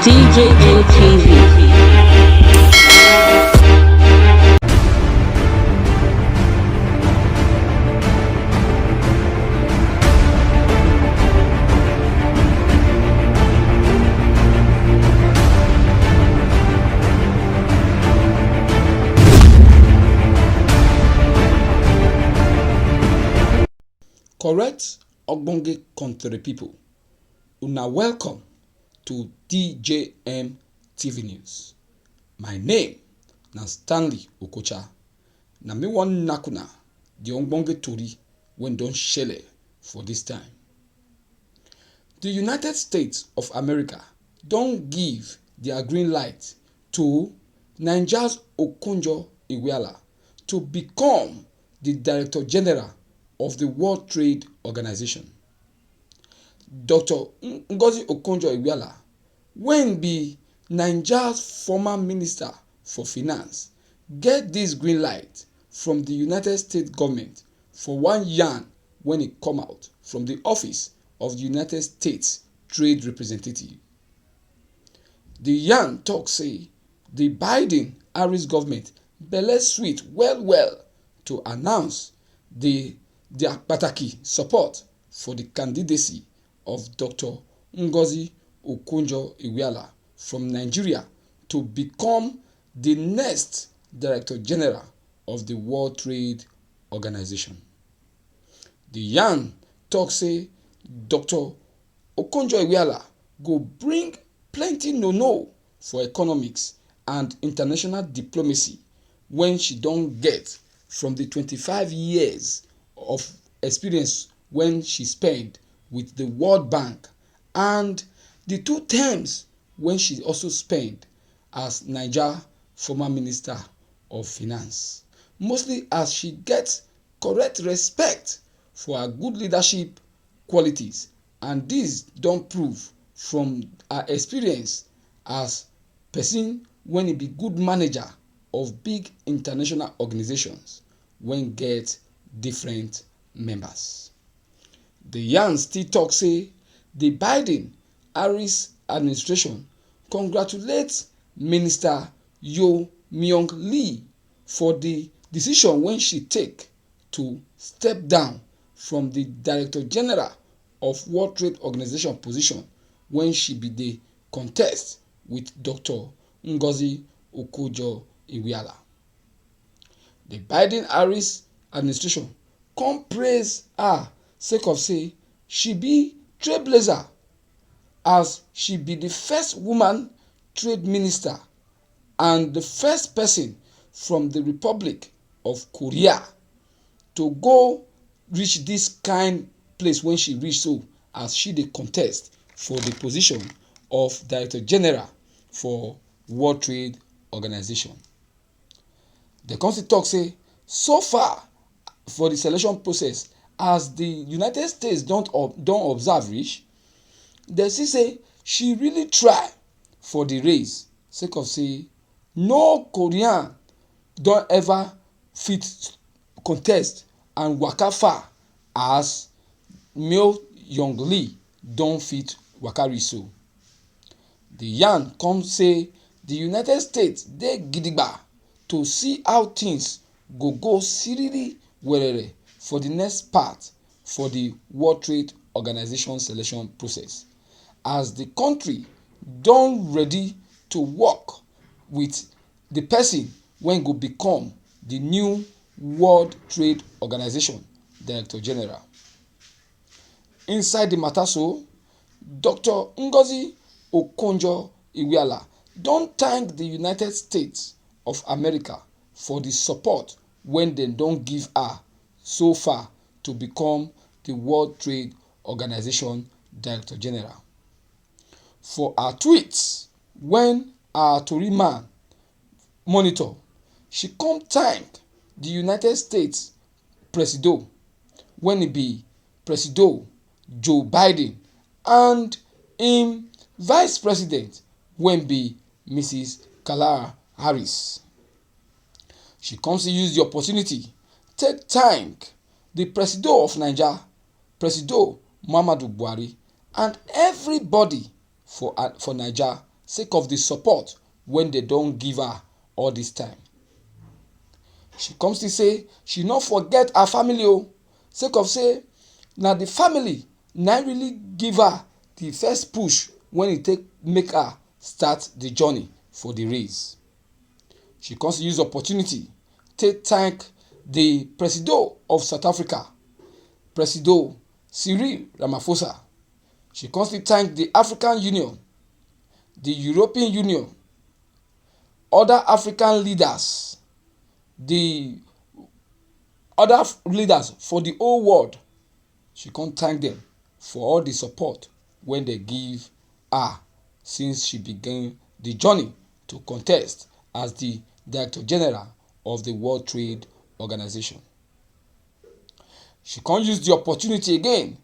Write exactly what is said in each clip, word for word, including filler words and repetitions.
D J M T V. Correct ogbonge country people, una welcome to D J M T V News. My name na Stanley Okocha. Na me wan knack una the ogbonge tori wey don shele for this time. The United States of America don give their green light to Nigeria's Okonjo Iweala to become the Director General of the World Trade Organization. Doctor Ngozi Okonjo-Iweala, wey be Nigeria's former Minister for Finance, get this green light from the United States government for one yarn wey e come out from the office of the United States Trade Representative. The yarn talk say the Biden-Harris government belle sweet well well to announce the their pataki support for the candidacy of Doctor Ngozi Okonjo-Iweala from Nigeria to become the next Director General of the World Trade Organization. The yarn talk say Doctor Okonjo-Iweala go bring plenty no-no for economics and international diplomacy wey she don get from the twenty-five years of experience wey she spend with the World Bank and the two terms wey she also spend as Naija former Minister of Finance, mostly as she get correct respect for her good leadership qualities, and this don prove from her experience as person wey e be good manager of big international organizations wey get different members. The yarn still talk say the Biden-Harris administration congratulate Minister Yo Myung Lee for the decision wey she take to step down from the Director General of World Trade Organization position wey she be dey contest with Doctor Ngozi Okonjo-Iweala. The Biden-Harris administration come praise her sake of say she be trailblazer as she be the first woman trade minister and the first person from the Republic of Korea to go reach this kind place wey she reach so, as she dey contest for the position of Director General for World Trade Organization. Dem come still talk say so far for the selection process, as the United States don ob-, don observe reach, dem see say she really try for the race sake of say no Korean don ever fit contest and waka far as Myo Young Lee don fit waka reach so. The yarn come say the United States dey gidigba to see how things go go siriri werere for the next part for the World Trade Organization selection process, as the country don ready to work with the person wey go become the new World Trade Organization Director General. Inside the matter so, Doctor Ngozi Okonjo-Iweala don thank the United States of America for the support wey dem don give her so far to become the World Trade Organization Director General. For her tweets wey her tori man monitor, she come thank the United States Presido, wey e be Presido Joe Biden, and im Vice President, wey be Missus Kamala Harris. She come still use the opportunity take thank the Presido of Naija, Presido Muhammadu Buhari, and everybody for, for Naija sake of the support wey dem don give her all this time. She come still say she no forget her family o, sake of say na the family na really give her the first push wey e take make her start the journey for the race. She come still use opportunity take thank the Presido of South Africa, Presido Cyril Ramaphosa. She come still thank the African Union, the European Union, other African leaders, the other f- leaders for the whole world. She come thank them for all the support wey dem give her since she began the journey to contest as the Director General of the World Trade Organization. She come use the opportunity again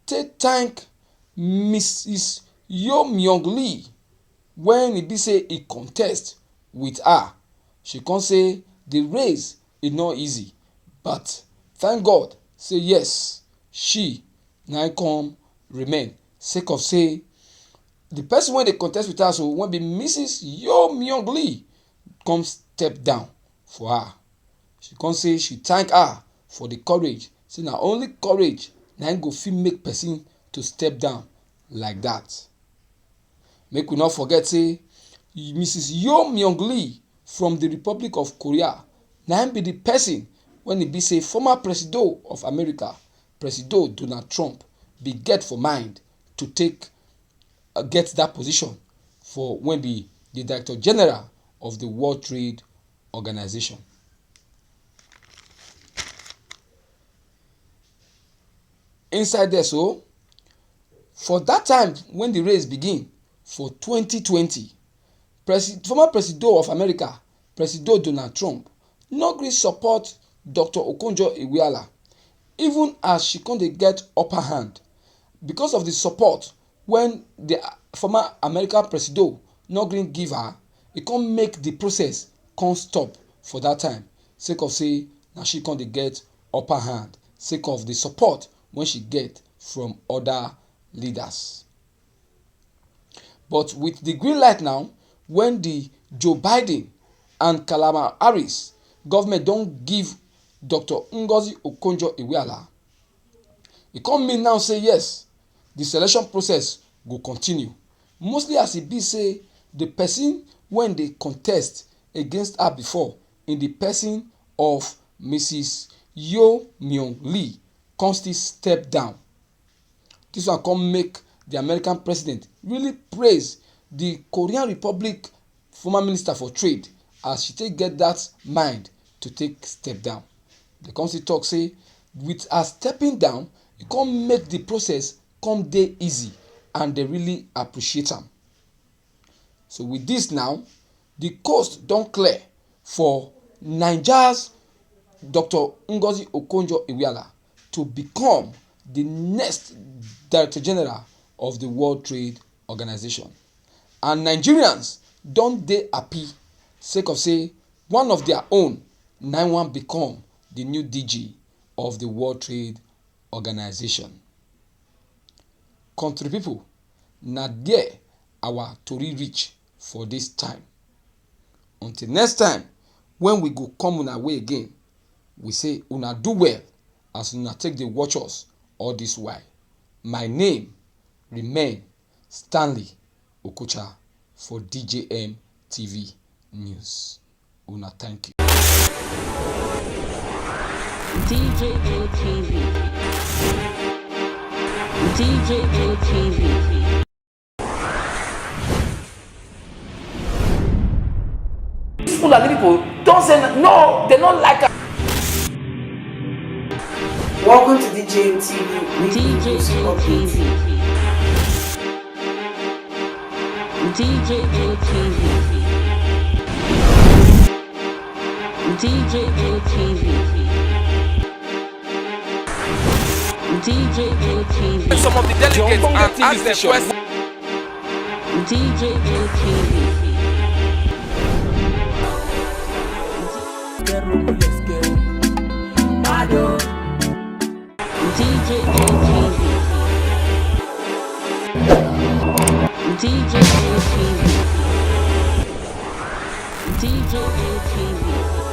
take thank Missus Yo Myung Lee wey e be say e contest with her. She come say the race e no easy, but thank God say yes, she na come remain, sake of say the person wey dey contest with her so, wey be Missus Yo Myung Lee, come step down for her. She come say she thank her for the courage, say na only courage na im go fit make person to step down like that. Make we no forget say Missus Yo Myung Lee from the Republic of Korea na im be the person wey e be say former Presido of America, Presido Donald Trump, be get for mind to take uh, get that position for wey be the Director General of the World Trade Organization. Inside there so, for that time wey the race begin for twenty twenty, Presi- former Presido of America, Presido Donald Trump, no gree support Doctor Okonjo Iweala, even as she come dey get upper hand because of the support wey the former American Presido no gree give her. E come make the process come stop for that time, sake of say na she come dey get upper hand sake of the support wey she get from other leaders. But with the green light now, wey the Joe Biden and Kamala Harris government don give Doctor Ngozi Okonjo Iweala, e come mean now say yes, the selection process go continue, mostly as e be say the person wey dey contest against her before, in the person of Missus Yo Myung Lee, come still step down. This one come make the American president really praise the Korean Republic former minister for trade as she take get that mind to take step down. Dem come still talk say with her stepping down, e come make the process come dey easy, and dem really appreciate am. So with this now, the coast don clear for Naija's Doctor Ngozi Okonjo Iweala to become the next Director General of the World Trade Organization. And Nigerians don dey happy sake of say one of their own na wan become the new D G of the World Trade Organization. Country people, na there our tori reach for this time. Until next time, when we go come una way again, we say una do well as una take dey watch us all this while. My name remain Stanley Okocha for D J M T V News. Una thank you. D J M T V. D J M T V. These Fulani people don't say no, they don't like us. Welcome to D J M T V. D J M T V. D J M T V. D J M T V. D J M T V. Some of the delegates and ask the question. D J M T V. D J M T V. D J M T V. D J A T V.